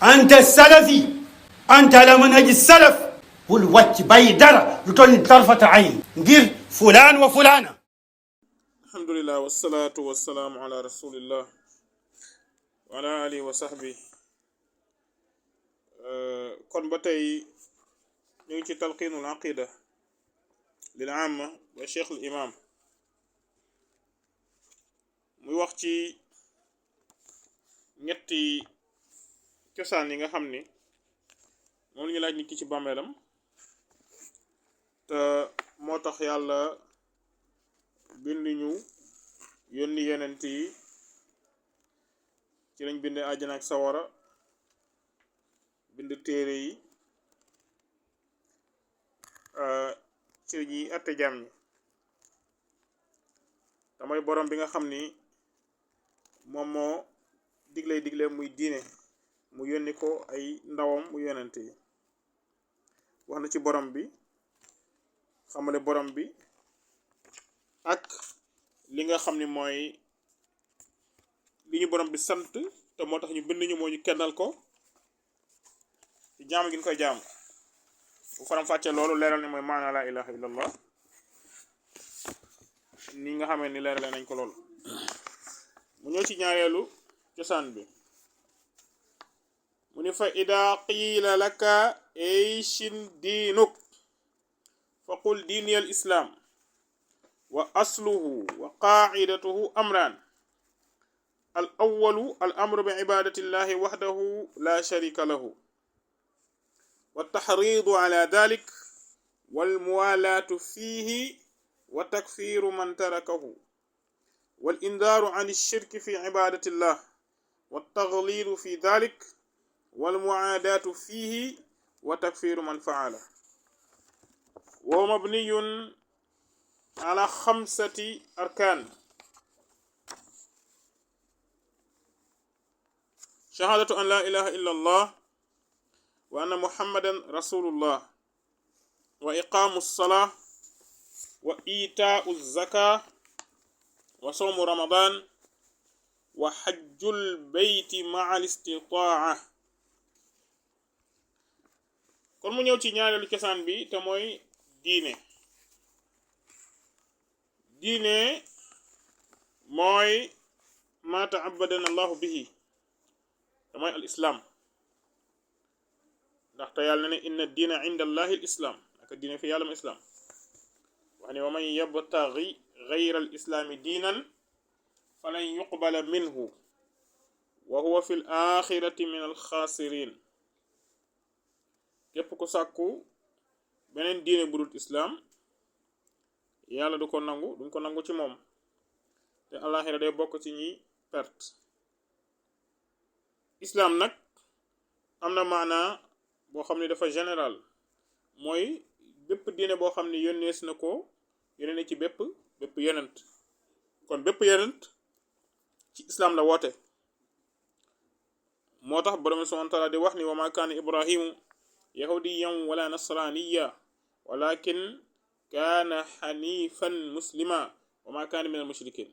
أنت السلفي، أنت على منهج السلف، bul wàcc bàyyi dara lu toll ni tarfata ayn ngir fulaan wa fulaana. alhamdulillah wasalaatu wasalaamu ala rasulillah wa ala alihi wa sahbi. kon ba tey ñu ngi ci talqiinul aqida lil aama wa cheikh al imam muy wax ci ñetti cosaan yi nga xam ni moom la ñu laaj nit ki ci bàmmeelam te moo tax yàlla bind ñu yónni yenent yi ci lañ bind àjjana ak sawara bind téere yi ci ñi atte jaam ñi damay borom bi nga xam ni moom moo digle muy diine mu yónni ko ay ndawam mu yonent yi wax na ci borom bi xamale borom bi ak li nga xam ni mooy li ñu borom bi sant te moo tax ñu bind ñu moo ñu kennal ko ci jaamu gi ñu koy jaamu bu faram fàccee loolu leeral ni mooy maana laa ilaha illallah ni nga xamee ni leerale nañ ko loolu mu ñëw ci ñaareelu cosaan bi mu ni fa ida qiila laka ayshin diinuk fa qul diini al islaam wa asluhu wa qaacidatuhu amraan al awalu al amru bi ibadati llahi waxdahu la sharika lahu wa taxriidu ala dalik wal muwalaatu fiihi wa takfiiru man tarakahu wal indaaru an shirki fi ibadati llah wa tagliidu fi dalik wal muaadaatu fiihi wa takfiiru man faala wa mabniyun ala xamsati arkaan shahaadatu an laa ilaha illa allah wa anna muhammadan rasulullah wa iqaamu salaa wa itaau zaka wa sawmu ramadan wa xajjul beyti maa al istitaa. kon mu ñëw ci ñaareelu cosaan bi te mooy diine mooy ma taabadana allahu bihi te mooy al islam ndaxte yàlla ne inna diina inda allahi al islam naka diine fi yàlla ma islam wax ne wa man yabtaghi ghayra al islaami diinan falan yuqbala minhu wa huwa fi l axirati min al xaasirin. képp ku sàkku beneen diine bu dul islaam yàlla duñ ko nangu ci moom te alaxira day bokk ci ñi perte. islaam nag am na maanaa boo xam ne dafa général mooy bépp diine boo xam ne yónnees na ko yónnee na ci bépp yonent kon bépp yonent ci islaam la woote. moo tax borom subhanahu wa taala di wax ni wa ma kaana ibrahimu yahudiyan wala nasraniya walakin kaana xanifan muslima wa ma kaana min al mushrikin.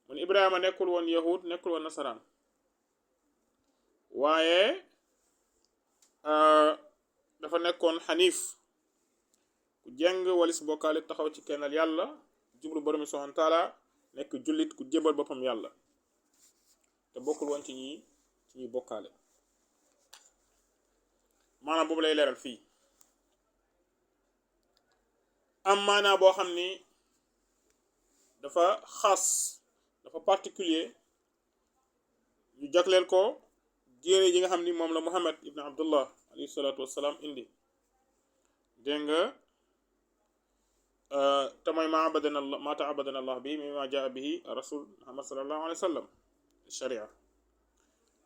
mun ibrahima nekkul woon yahud nekkul woon nasaraan waaye dafa nekkoon xanif ku jeng walis bokkaale taxaw ci kennal yàlla jublu borom subhanahu wa taala nekk jullit ku jébal boppam yàlla te bokkul woon ci ñi bokkaale. maanaam boobu lay leeral fii. am maanaa boo xam ni dafa xaas dafa particulier ñu jagleel ko diine ji nga xam ni moom la Muhammad ibn Abdullah alayhi salaatu wassalaam indi dégg nga te mooy ma taabadana allah bi mimma jaa bihi rasul Muhammad sallallahu alayhi wa sallam sharia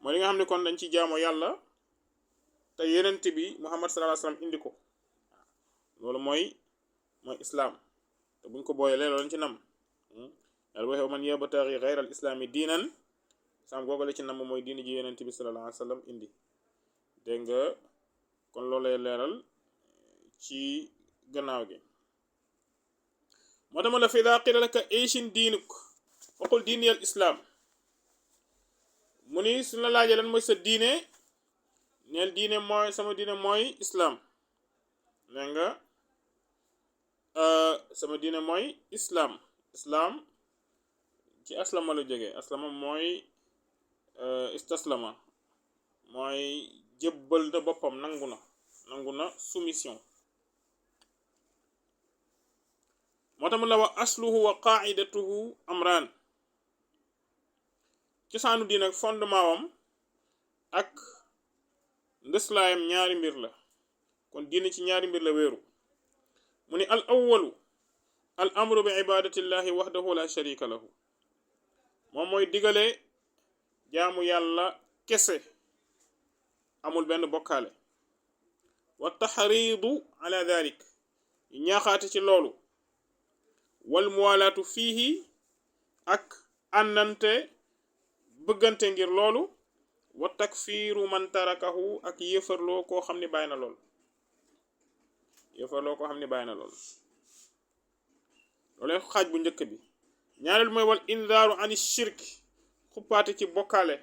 mooy li nga xam ni kon dañ ci jaamoo yàlla te yenent bi Muhammad sallallahu alayhi wa sallam indi ko loolu mooy islaam te buñ ko booyalee loolu lañ ci nam yàlla waxee man yabtaghi ghayra al islaami diinan sam googale ci nam mooy diini ji yenent bi sallallahu alayhi wa sallam indi dégg nga kon loolu lay leeral ci gannaaw gi. moo tax ma la fa idaa qiila laka ayshin diinuk faqul diini al islaam mu ni su la laajee lan mooy sa diine neel diine mooy sama diine mooy islaam nee nga sama diine mooy islaam ci aslama la jógee aslama mooy istaslama mooy jébbal na boppam nangu na soumission moo tax mu la wax asluhu wa qaidatuhu amran cosaanu diine ak fondement wam ak ndëslaayam ñaari mbir la kon diine ci ñaari mbir la wéeru mu ni al awwalu al amru bi ibadatillahi wahdahu la sharika lahu moom mooy digale jaamu yàlla kese amul benn bokkaale wa taxriidu ala dalik ñaaxaate ci loolu wal muwalaatu fiihi ak àndante bëggante ngir loolu wa takfiiru man tarakahu ak yëfarloo koo xam ni bàyyi na loolu loolu xaaj bu njëkk bi ñaareel mooy wal indaaru ani shirk xuppaate ci bokkaale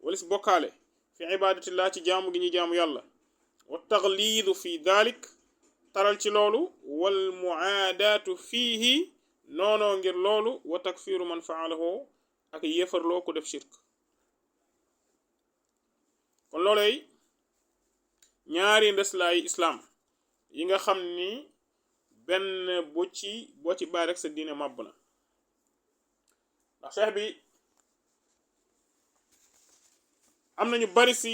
walis bokkaale fi ibadatillah ci jaamu gi ñuy jaamu yàlla wa tagliidu fi dalik taral ci loolu wal muaadaatu fiihi noonoo ngir loolu wa takfiiru man faalahu ak yéefarloo ku def shirk kon loolay ñaari ndeslaay islaam yi nga xam ni benn boo ci bàyyi rek sa diine màbb na ndax cheikh bi am nañu bari si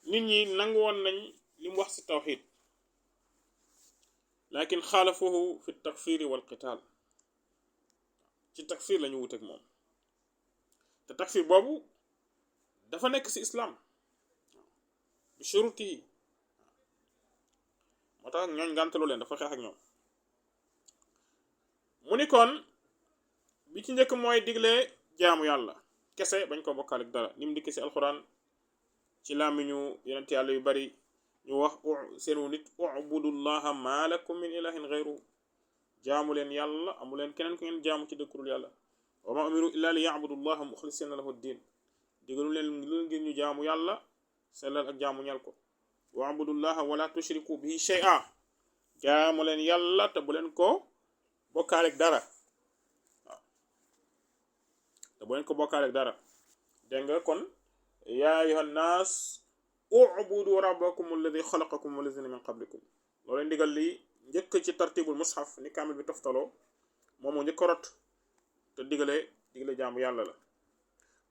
nit ñi nangu woon nañ li mu wax si tawxid lakin xaalafuhu fi takfiri wal qital ci takfir lañu wuteeg moom te takfir boobu dafa nekk si islam bi shuruti yi moo tax ñooñ gàntalu leen dafa xeex ak ñoom mu ni kon bi ci njëkk mooy digle jaamu yàlla kese bañ ko bokkaale ak dara ni mu dikk si alxuraan ci làmmiñu yonent yàlla yu bari ñu wax seenu nit ubudullaha ma lakum min ilahin ghayru jaamu leen yàlla amu leen keneen ku ngeen jaamu ci dëkkurul yàlla wa ma umiru illa li ya'budullaha mukhlisina lahu ddin digalu leen lu ngir ñu jaamu yàlla sellal ak jaamu ñal ko wa abudullaha wala tushriku bihi shay'a jaamu leen yàlla te bu leen ko bokkaale ak dara dégg nga kon yaa ayyuhan naas u'budu rabbakum alladhi khalaqakum walladhina min qablikum loolu ndigal li njëkk ci tartibul mushaf ni kaamil bi toftaloo moom moo njëkk rot te digale jaamu yàlla la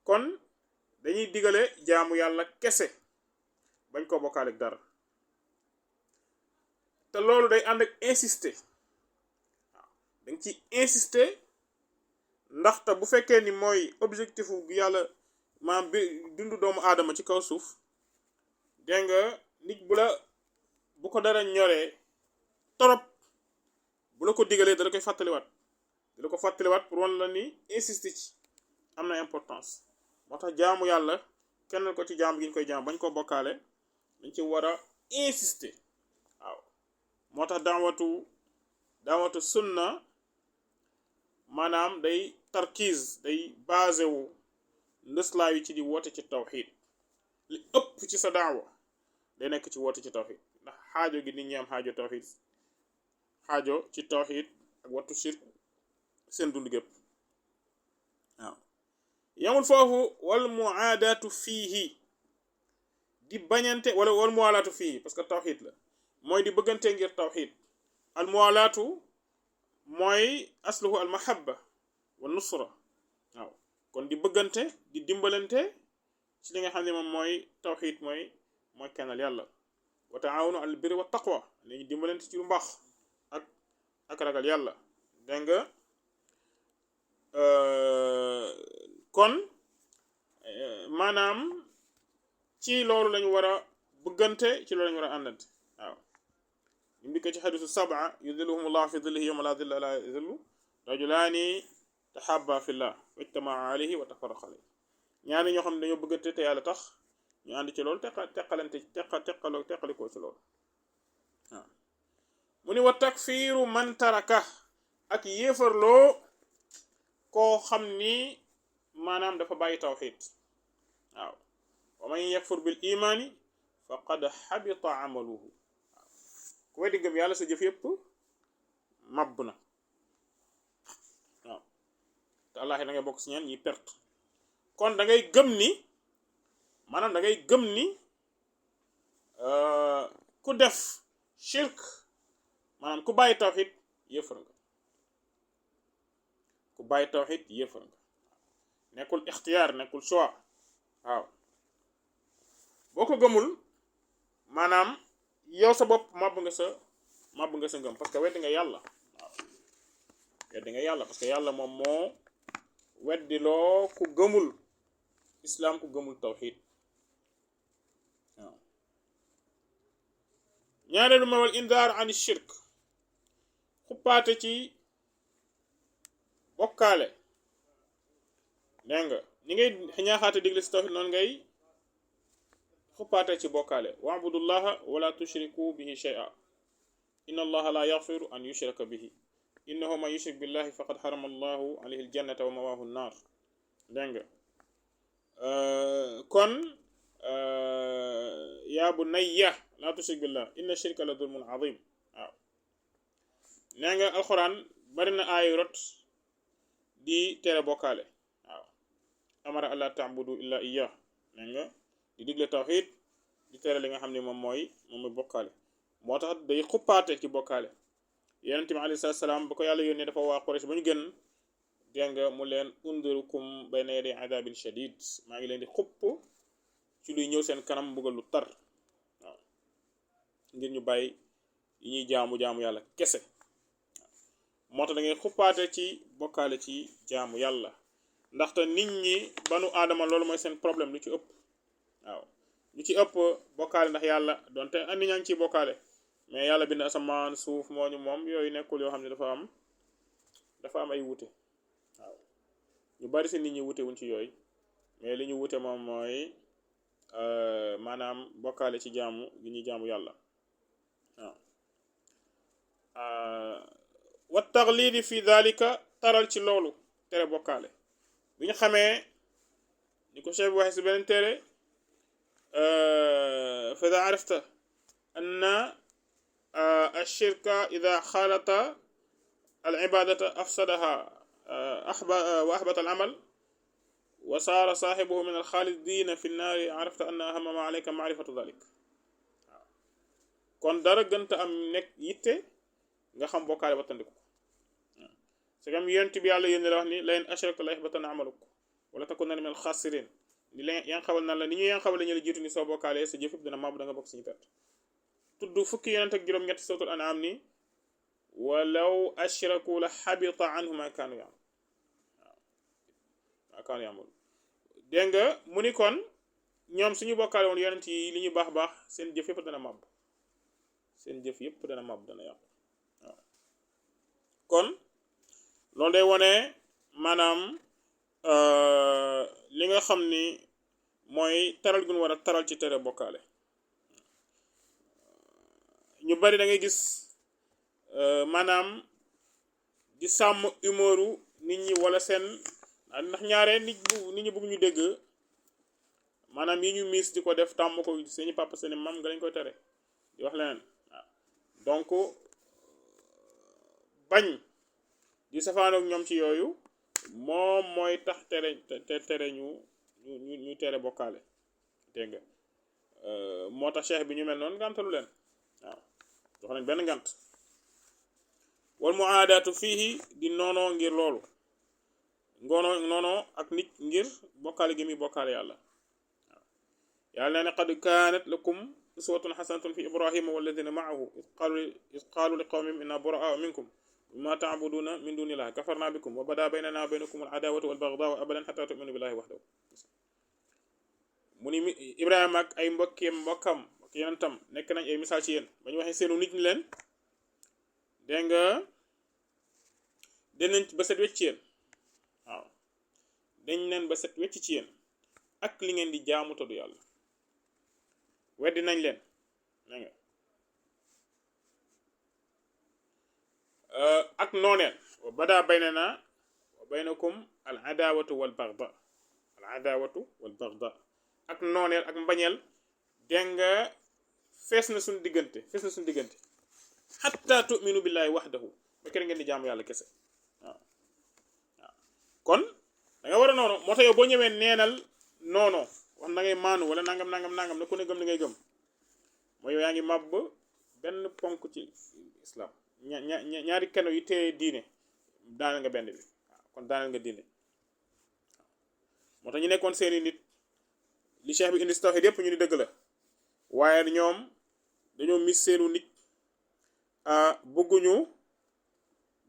kon dañuy digale jaamu yàlla kese bañ ko bokkaale ak dara te loolu day ànd ak insister waaw dañ ci insister ndaxte bu fekkee ni mooy objectif bu yàlla maam bi dundu doomu aadama ci kaw suuf dégg nga nit bu ko dara ñoree torop bu la ko digalee dala koy fàttaliwaat pour wan la ni insister ci am na importance moo tax jaamu yàlla kennal ko ci jaam gi ñu koy jaam bañ ko bokkaale dañ ci war a insister waaw moo tax daawatu sunna maanaam day tarkiz day basé wu ndëslaayu ci di woote ci tawxid li ëpp ci sa daawa day nekk ci woote ci tawxid ndax xaajo gi nit ñi am xaajo ci tawxid ak wattu shirk seen dund gépp waaw yamul foofu wal muaadatu fiihi di bañante wala wal muwalaatu fiihi parce que tawxid la mooy di bëggante ngir tawxid al muwalaatu mooy asluhu al mahabba wa nusra waaw kon di bëggante di dimbalante ci li nga xam ne moom mooy tawxid mooy kennal yàlla wa taawunu al birri wa taqwa nañu dimbalante ci lu mbaax ak ragal yàlla dégg nga kon maanaam ci loolu lañu war a bëggante ci loolu lañu war a àndante waaw ñu ngi ko ci xadisu sab'a yudilluhumullahu fi dillihi yawma la dilla illa dillu rajulaani tahabba fillah wajtamaa alayhi wa tafarraqa alayhi ñaari ñoo xam ne dañoo bëggante te yàlla tax ñu ànd ci loolu teqalikoo ci loolu waaw mu ni wa takfiiru man taraka ak yéefarloo koo xam ni maanaam dafa bàyyi tawxiid waaw wa man yakfur bil imaani faqad xabita amaluhu waaw ku weddi gëm yàlla sa jëf yëpp màbb na waaw te àllaaxi da ngay bokk si ñeen ñi perte kon da ngay gëm ni maanaam da ngay gëm ni ku def shirk maanaam ku bàyyi tawxid yéefar nga ku bàyyi tawxid yéefar nga nekkul ixtiyaar nekkul choix waaw boo ko gëmul maanaam yow sa bopp màbb nga sa ngëm parce que weddi nga yàlla waaw weddi nga yàlla parce que yàlla moom moo weddi loo ku gëmul islaam ku gëmul tawxid waaw ñaareelu ma wal indaar an shirk xuppaate ci bokkaale dégg nga ñi ngay ñaaxaate digle si tawxid noonu ngay xuppaate ci bokkaale wa'budullaha wala tushriku bihi shay'a inna allaha la yaghfiru an yushraka bihi innahu man yushrik billahi faqad harama allahu alayhi aljannata wa mawahu an-nar dégg nga kon yaa bunayya la tushrik billah inna shirka la zulmun azim waaw nee nga alxuraan bari na aayu rot di tere bokkaale waaw amara alla ta'budu illa iyyah nee nga di digle tawhid di tere li nga xam ne moom mooy bokkaale moo tax day xuppaate ci bokkaale yonent bi alayhi salaam ba ko yàlla yónnee dafa waa Quraysh ba ñu gën dégg nga mu leen undirukum bayna yaday adabin shadid maa ngi leen di xupp ci luy ñëw seen kanam mbugal lu tar waaw ngir ñu bàyyi yi ñuy jaamu yàlla kese moo tax da ngay xuppaate ci bokkaale ci jaamu yàlla ndaxte nit ñi banu aadama loolu mooy seen problème lu ci ëpp waaw lu ci ëpp bokkaale ndax yàlla donte andi ñaa ngi ciy bokkaale mais yàlla bind asamaan suuf moo ñu moom yooyu nekkul yoo xam ne dafa am ay wute waaw ñu bari si nit ñi wute wuñ ci yooyu mais li ñu wute moom mooy maanaam bokkaale ci jaamu gi ñuy jaamu yàlla waaw wa taglidi fi dalika taral ci loolu tere bokkaale bi ñu xamee ni ko chef bi waxee si beneen téere fa ida arafta anna ashirka ida xaalata al ibadata afsadaha wa ahbata al amal wa saara saaxibuhu min al xaalidina fi nnaari arafta anna ahama ma alayka maarifatu dalik waaw kon dara gënta am nekk yitte nga xam bokkaale ba tandiku c'est comme yonent bi yàlla yéen la wax ni la in ashrakta la yahbatanna amaluk wala takunanna min al xaasirin ni la yaa ngi xawal naan la ni ñu yaa ngi xawal la ñu la jiitu ni soo bokkaalee sa jëf yëpp dina màbb da nga bokk suñu perte tudd fukki yonent ak juróom-ñetti suratul an'am ni walaw ashraku la xabita anhum ma kaanu ya'malun waaw ma kaanu ya'malun dégg nga mu ni kon ñoom suñu bokkaale woon yonent yi li ñu baax seen jëf yëpp dana màbb dana yàqu waaw kon loolu day wone maanaam li nga xam ni mooy taral gu ñu war a taral ci tere bokkaale ñu bari da ngay gis maanaam di sàmm humoru nit ñi wala seen ndax ñaare nit ñi bëgg ñu dégg maanaam yi ñu miis di ko def tàmm ko seeni papa seeni mam nga lañ koy tere di wax leneen waaw donc bañ di safaanook ñoom ci yooyu moom mooy tax tere ñu tere bokkaale dégg nga moo tax cheikh bi ñu mel noonu ngàntalu leen waaw jox nañ benn ngànt wal muaadaatu fiihi di noonoo ngir loolu noonoo ak nit ngir bokkaale gi muy bokkaale yàlla waaw yàlla nee na qad kaanat lakum uswatun hasanatun fi ibrahima walladina maahu id qaalu li qawmihim inna buraa'u minkum ma ta'buduna min dunillahi kafarna bikum wa bada baynana wa baynakum al adawatu wal baghdau abadan hatta tu'minu billahi wahdahu mu ni Ibrahima ak ay mbokkam ak yonentam nekk nañ ay misaal ci yéen ba ñu waxee seenu nit ñi leen dégg nga dañ leen ba set wecc ci yéen waaw dañ leen ba set wecc ci yéen ak li ngeen di jaamu tuddu yàlla weddi nañ leen dégg nga ak nooneel wa bada baynana wa baynakum al adawatu wal bagda ak nooneel ak mbañeel dégg nga fees na suñu diggante hatta tu'minu billahi wahdahu ba kër ngeen di jaamu yàlla kese waaw kon da nga war a noono moo tax yow boo ñëwee neenal noono wax na ngay maanu wala nangam na ku ne gëm li ngay gëm mooy yow yaa ngi màbb benn ponk ci islam ñaari keno yu téye diine daaneel nga benn bi waaw kon daaneel nga diine moo tax ñu nekkoon seeni nit li cheikh bi indi si tawhid yépp ñu ni dëgg la waaye ñoom dañoo mis seenu nit bëgguñu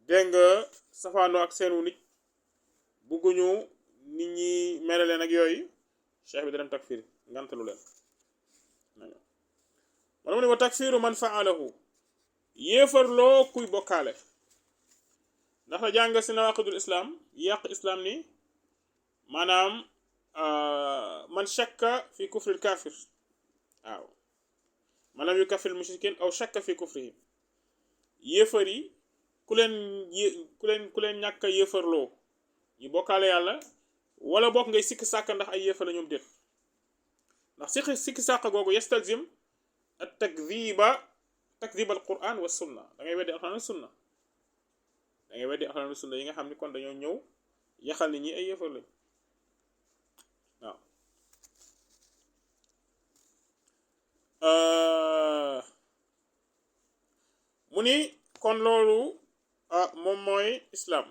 dégg nga safaanoo ak seenu nit bëgguñu nit ñi mere leen ak yooyu cheikh bi dana takfir ngantalu leen man mu ne wa takfiru man faalahu yéefarloo kuy bokkaale ndax la jàng si nawaqidul islam yàq islam ni maanaam man shakka fi kufril kafir waaw man lam yukaffir mushrikin aw shakka fi kufrihim yéefar yi ku leen ñàkk a yéefarloo ñu bokkaale yàlla wala bokk ngay sikki sàkk ndax ay yéefar la ñoom déet ndax sikki sàkk googu yastalzim at takdib al quran wa sunna da ngay weddi alxuraan sunna yi nga xam ni kon dañoo ñëw yaxal ni ñi ay yéefar lañ waaw mu ni kon loolu moom mooy islam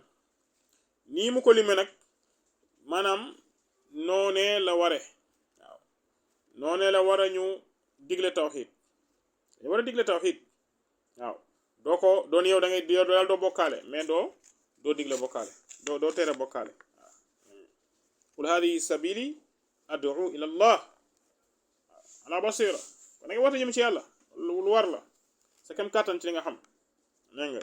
nii mu ko lime nag maanaam noonee la ware waaw noonee la war a ñu digle tawxiid dañu war a digle tawxiid waaw doo ko doon yow da ngay daal doo bokkaale mais doo digle bokkaale doo tere bokkaale waaw qul hadihi sabili ad'u ila allah ala basira kon da ngay woote jëm ci yàlla lu war la sa kem kàttan ci li nga xam nee nga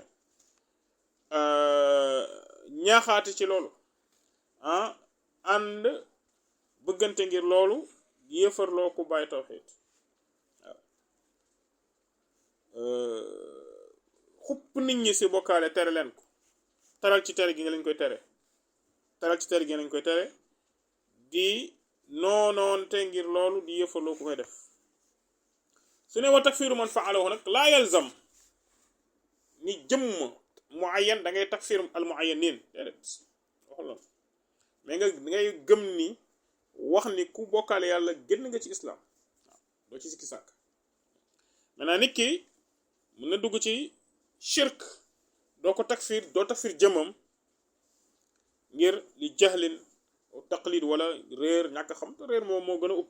ñaaxaati ci loolu ànd bëggante ngir loolu yéefarloo ku bàyyi tawxiid waaw xupp nit ñi si bokkaale tere leen ko taral ci tere gi nga lañ koy tere di noonoonte ngir loolu di yéefarloo ku koy def su ne wa takfiru man fa'alahu nag laa yalzam ni jëmm muayyan da ngay takfir al muayyanin déedéet waxul loolu mais nga ngay gëm ni wax ni ku bokkaale yàlla génn nga ci islam waaw doo ci sikki sàkk maintenant nit ki mën na dugg ci shirk doo takfir jëmmam ngir li jahlin taqlid wala réer ñàkk xam te réer moo gën a ëpp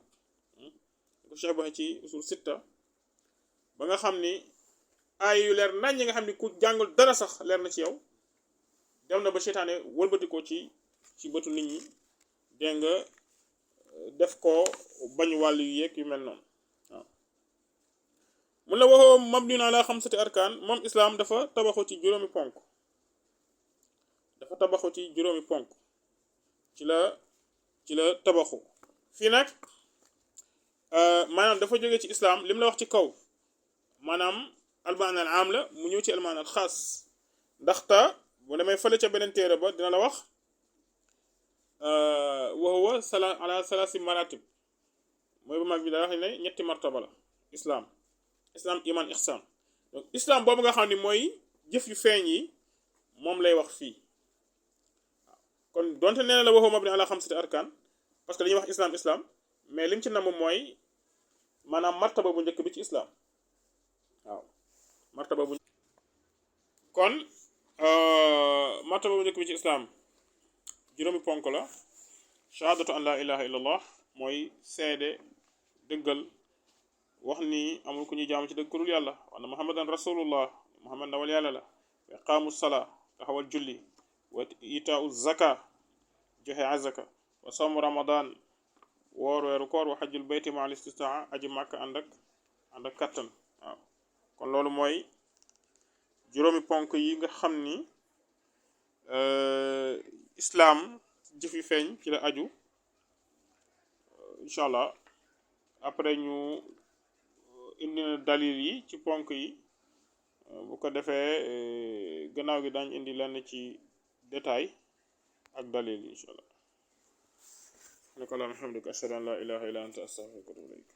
ko cheikh ba ci usul sitta ba nga xam ni ay yu leer nañ ñi nga xam ni ku jàngul dara sax leer na ci yow dem na ba seytaane wëlbati ko ci bëtu nit ñi dégg nga def ko bañ wàll yu yeeg yu mel noonu waaw mun la waxoo mabniun ala xamsati arkaan moom islaam dafa tabaxu ci juróomi ponk ci la tabaxu fii nag maanaam dafa jóge ci islaam lim la wax ci kaw maanaam almaan al am la mu ñëw ci almaan al xaas ndaxta bu demee fële ca beneen téere ba dina la wax wa huwa ala salaasi maratib mooy bu mag bi daa wax ne ñetti martaba la islam iman ihsan donc islam boobu nga xam ne mooy jëf yu feeñ yi moom lay wax fii waaw kon donte nee na la wa huwa mabni ala xamsati arkaan parce que dañuy wax islam mais lim ci namm mooy maanaam martaba bu njëkk bi ci islam waaw martaba bu njëkk bi ci islam juróomi ponk la shahadatu an la ilaha illallah mooy seede dëggal wax ni amul ku ñuy jaamu ci dëgg ku dul yàlla wa anna muhammadan rasulullah muhammad ndawal yàlla la wa iqaamu salaa taxawal julli wa itaau zaka joxe azaka wa sawmu ramadan woor weeru koor wa xajjul bayti ma al ististaa aji màkk ànd ak kattan waaw kon loolu mooy juróomi ponk yi nga xam ni islaam jëf yu feeñ ci la aju incha allah après ñu indi na dalil yi ci ponk yi bu ko defee gannaaw gi dañ indi lenn ci détail ak dalil yi incha allah subhanaka allahumma wa bihamdika ashhadu an la ilaha illa anta astaghfiruka wa atubu ilayk